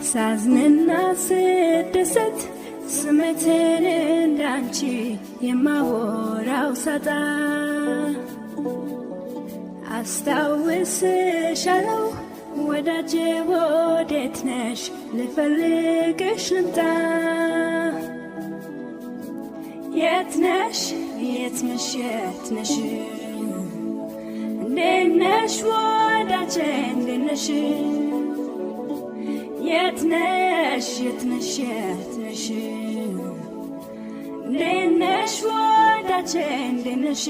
ሳዝንና ስደሰት ስሜቴን እንዳንቺ የማወራው ሳጣ አስታውስሻለሁ ወዳጄ ወዴት ነሽ ልፈልግሽ ልምጣ። የት ነሽ የት ነሽ የት ነሽ እንዴት ነሽ ወዳጄ እንዴት ነሽ? የት ነሽ የት ነሽ የት ነሽ እንዴት ነሽ ወዳጄ እንዴት ነሽ?